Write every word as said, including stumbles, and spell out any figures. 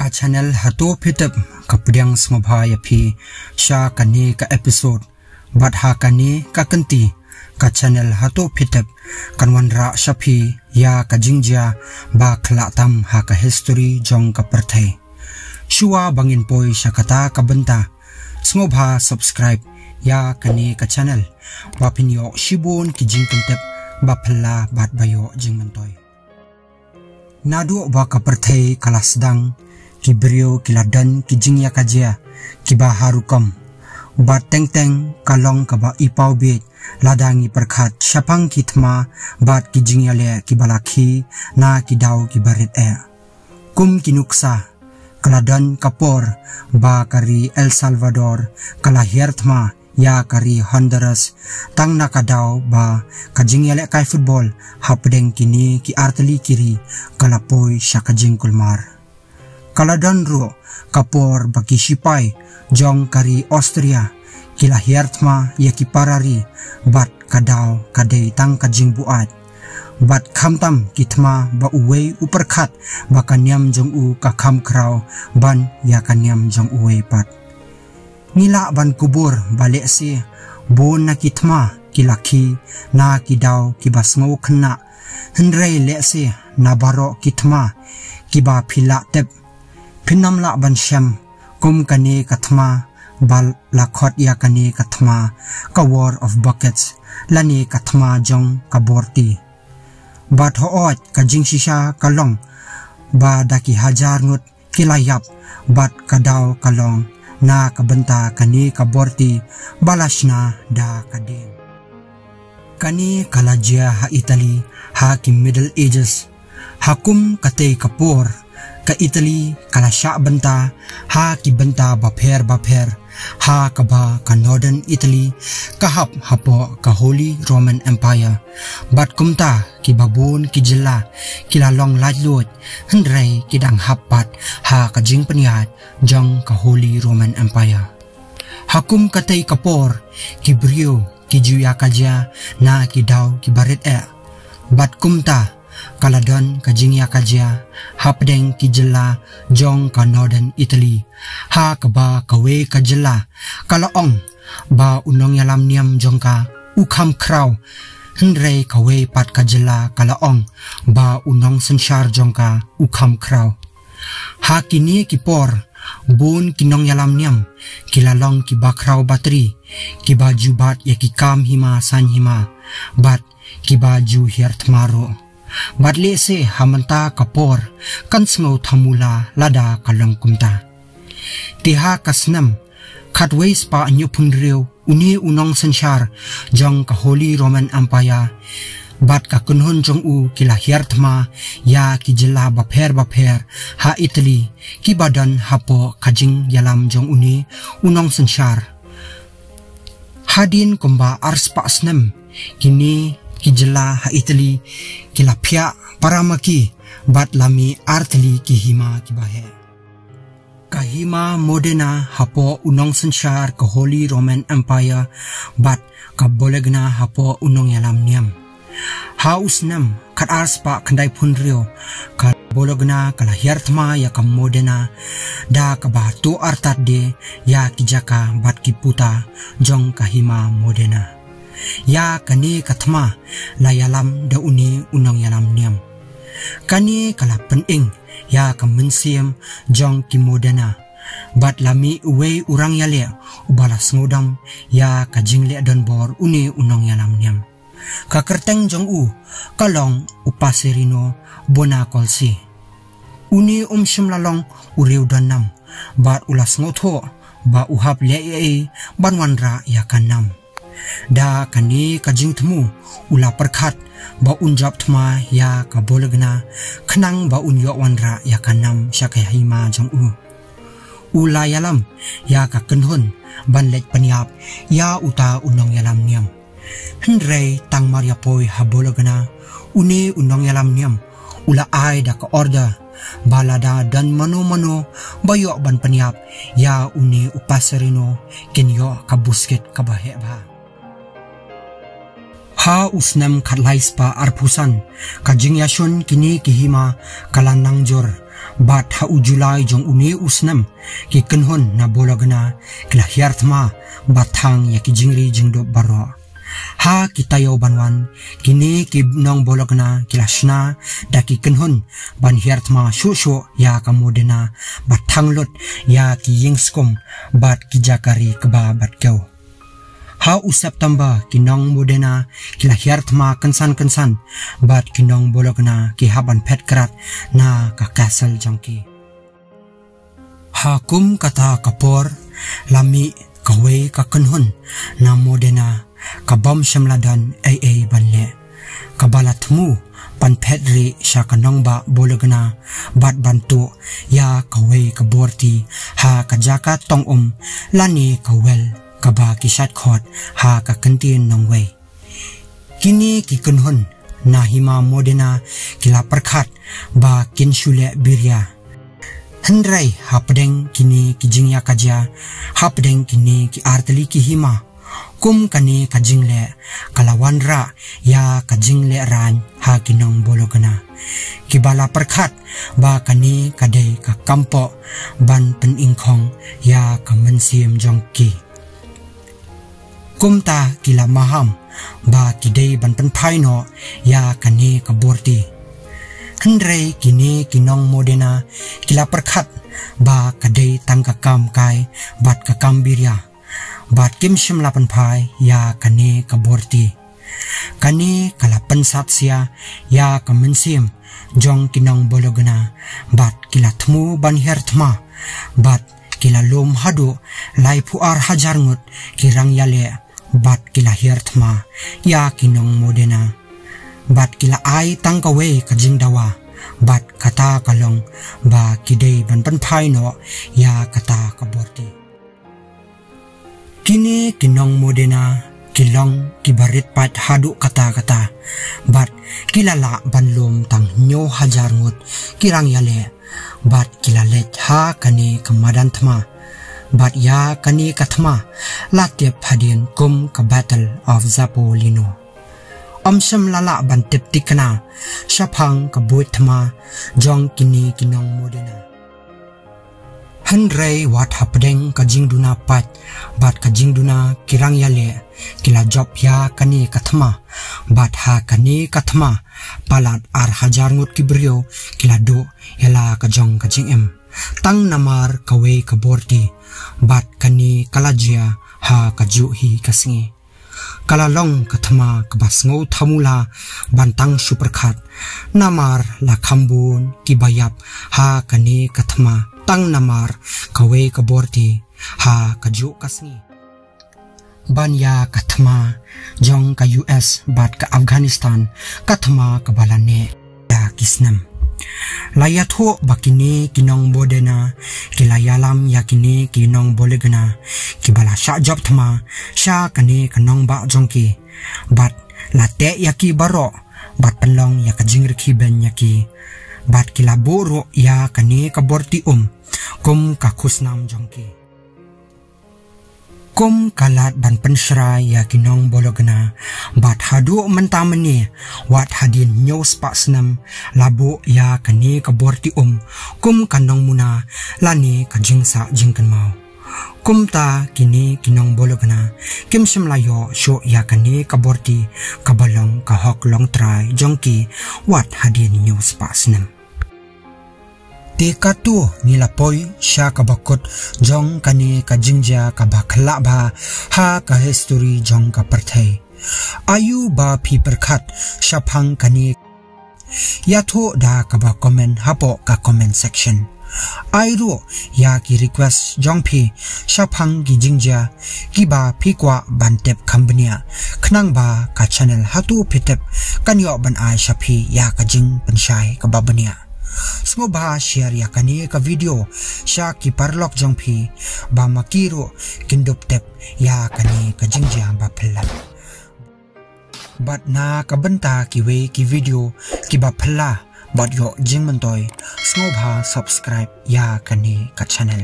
Channel Hato Phitep ka pdiang sngewbha ïa phi sha kane ka episode. Bad ha kane ka kynti ka channel Hato Phitep kan wanrah sha phi ïa ka jingjia ba khlak tam ha ka history jong ka pyrthei. Shuwa ba ngin poi sha kata ka bynta, sngewbha subscribe ïa kane ka channel ba phin ïoh shibun ki jingkyntep ba phylla bad ba ïoh jingmyntoi. Naduh ba ka pyrthei ka la sdang, ki briew ki la don ki jingïakajia kiba har rukom. Bad teng teng ka long kaba i paw biej lada ngi pyrkhat shaphang ki thma bad ki jingïaleh kiba la khie na ki daw kiba rit eh. Kum ki nuksa, ka la don ka por ba ka ri El Salvador ka la hiar thma ïa ka ri Honduras, tang na ka daw ba ka jingïalehkai football hapdeng kine ki artylli ki ri ka la poi sha ka jingkulmar. Ka la don ruh ka por ba ki shipai jong ka ri Austria ki la hiar thma ïa ki para ri, bad ka daw ka dei tang ka jingbuaid. Bad khamtam ki thma ba uwei u pyrkhat ba ka niam jong u ka kham khraw ban ïa ka niam jong uwei pat. Ngi lah ban kubur ba lehse bun na ki thma ki la khie na ki daw kiba sngew khynnah. Hynrei lehse na baroh ki thma kiba phi lah tep, phin ym lah ban shem kum kane ka thma ba la khot ïa kane ka thma ka War of Buckets, lane ka thma jong ka borti. Bad hooid, ka jingshisha ka long ba da ki hajar ngut ki la ïap, bad ka daw ka long na ka bynta kane ka borti ba la shna da ka dieng. Kane ka la jia ha Italy ha ki Middle Ages. Ha kum katei ka por, ka Italy ka la shah bynta ha ki bynta bapher bapher, ha kaba ka Northern Italy ka hap hapoh ka Holy Roman Empire. Bad kumta kiba bun ki jylla ki la long laitluid, hynrei ki dang hap pat ha ka jingpynïaid jong ka Holy Roman Empire. Ha kum katei ka por, ki briew ki ju ïakajia na ki daw kiba rit eh. Bad kumta ka la don ka jingïakajia hapdeng ki jylla jong ka Northern Italy, ha kaba kawei ka jylla ka la ong ba u nongïalam niam jong ka u kham khraw, hynrei kawei pat ka jylla ka la ong ba u nongsynshar jong ka u kham khraw. Ha kine ki por, bun ki nongïalam niam ki la long kiba khraw batri, kiba ju bat ïa ki kam hima san hima, bad kiba ju hiar thma ruh. Bad lehse ha mynta ka por kan sngew thamula lada ka long kumta. Te ha ka snem khatwei spah hynñiewphew hynriew, une u nongsynshar jong ka Holy Roman Empire bad ka kynhun jong u ki la hiar thma ïa ki jylla bapher bapher ha Italy, kiba don hapoh ka jingïalam jong une u nongsynshar. Hadien kumba ar spah snem, kine ki jylla ha Italy ki la phiah para ma ki bad la mih artylli ki hima kiba heh. Ka hima Modena hapoh u nongsynshar ka Holy Roman Empire, bad ka Bologna hapoh u nongïalam niam. Ha u snem khatar spah khyndaiphew hynriew, ka Bologna ka la hiar thma ïa ka Modena, da kaba tuh artat de ïa ki jaka bad ki puta jong ka hima Modena. Ïa kane ka thma la ïalam da une u nongïalam niam. Kane ka la pyning ïa ka mynsiem jong ki Modena. Bad la mih uwei u rangïaleh uba la sngewdom ïa ka jingleh donbor une u nongïalam niam. Ka kyrteng jong u ka long u Passerino Bonacolsi. Une um shym la long u riew don nam, bad u la sngewthuh ba u hap leh ei ei ban wanrah ïa ka nam. Da kane ka jingthmu u la pyrkhat ba un jop thma ïa ka Bologna, khnang ba un ïoh wanrah ïa ka nam sha ka hima jong u. U la ïalam ïa ka kynhun ban leit pynïap ïa uta u nongïalam niam. Hynrei tang mar ïa poi ha Bologna, une u nongïalam niam u la ai da ka order ba lada don mano mano ba ïoh ban pynïap ïa une u Passerino, kin ïoh ka buskit kaba heh bha. Ha u snem khatlai spah arphew san, ka jingïashun kine ki hima ka la nang jur, Bad ha u July jong une u snem, ki kynhun na Bolokna ki la hiar thma bad thang ïa ki jingri jingdup baroh. Ha ki taïew ban wan, kine ki nong Bolokna ki la shna da ki kynhun ban hiar thma shuh shuh ïa ka Modena bad thang lut ïa ki ïing skum bad ki jaka ri kba bad kew. Ha u September ki nong Modena ki la hiar thma kynsan kynsan bad ki nong Bolokna ki hap ban phet krad na ka castle jong ki. Ha kum kata ka por la mih kawei ka kynhun na Modena ka bym shym la don ei ei ban leh, kaba la thmu ban phet rieh sha ka nongbah Bolokna bad ban tuh ïa kawei ka borti ha ka jaka tong um lane ka well kaba ki shait khot ha ka kyntien nongwei. Kine ki kynhun na hima Modena ki la pyrkhat ba kin shu leh biria. Hynrei hapdeng kine ki jingïakajia, hapdeng kine ki artylli ki hima, kum kane ka jingleh ka la wanrah ïa ka jingleh rain ha ki nong Bolokna, kiba la pyrkhat ba kane ka dei ka kam poh ban pyningkhong ïa ka mynsiem jong ki. Kumta ki la maham ba ki dei ban pynphai noh ïa kane ka borti. Hynrei kine ki nong Modena ki la pyrkhat ba ka dei tang ka kam kai bad ka kam biria, bad kim shym la pynphai ïa kane ka borti. Kane ka la pynsat sia ïa ka mynsiem jong ki nong Bolokna, bad ki la thmu ban hiar thma, bad ki la lum haduh laiphew ar hajar ngut ki rangïaleh, bad ki la hiar thma ïa ki nong Modena, bad ki la ai tang kawei ka jingdawa, bad kata ka long ba ki dei ban pynphai noh ïa kata ka borti. Kine ki nong Modena ki long kiba rit pat haduh katta katta, bad ki la lah ban lum tang hynñiew hajar ngut ki rangïaleh, bad ki la leit ha kane ka madan thma, bad ïa kane ka thma la tip hadien kum ka Battle of Zappolino. Ym shym la lah ban tip thikna shaphang ka buit thma jong kine ki nong Modena. Hynrei wat hapdeng ka jingduna pat bad ka jingduna ki rangïaleh, ki la jop ïa kane ka thma, bad ha kane ka thma palat ar hajar ngut ki briew ki la duh ïa la ka jong ka jingim, tang namar kawei ka borti, bad kane ka la jia ha kajuh hi ka sngi. Ka la long ka thma kaba sngew thamula ban tang shu pyrkhat, namar la kham bun kiba ïap ha kane ka thma, tang namar kawei ka borti ha kajuh ka sngi. Ban ïa ka thma jong ka U S bad ka Afghanistan, ka thma kaba la neh ïa ki snem. La ïathuh ba kine ki nong Modena ki la ïalam ïa kine ki nong Bolokna kiba la shah jop thma sha kane ka nongbah jong ki, bad la teh ïa ki baroh, bad pynlong ïa ka jingrkhie beiñ ïa ki, bad ki la buh ruh ïa kane ka borti um kum ka khusnam jong ki. Kum ka lad ban pynshrai ïa ki nong Bolokna, bad haduh mynta mynne, wat hadien hynñiew spah snem, la buh ïa kane ka borti um kum ka nongmuna lane ka jingsah jingkynmaw. Kumta kine ki nong Bolokna kim shym la ïoh shuh ïa kane ka borti kaba long ka hok longtrai jong ki wat hadien hynñiew spah snem. Te katto ngi la poi sha kaba kut jong kane ka jingjia kaba khlak bha ha ka histori jong ka pyrthei. Aïu ba phi pyrkhat shaphang kane? Ïathuh da kaba comment hapoh ka comment section. Ai ruh ïa ki request jong phi shaphang ki jingjia kiba phi kwah ban tip kham bniah, khnang ba ka channel Hato Phi Tip kan ïoh ban ai sha phi ïa ka jingpynshai kaba bniah. Sngewbha share ïa kane ka video sha ki paralok jong phi, ba ma ki ruh kin dup tip ïa kane ka jingjia ba phylla. Bad na ka bynta kiwei ki video kiba phylla bad ïoh jingmyntoi, sngewbha subscribe ïa kane ka channel.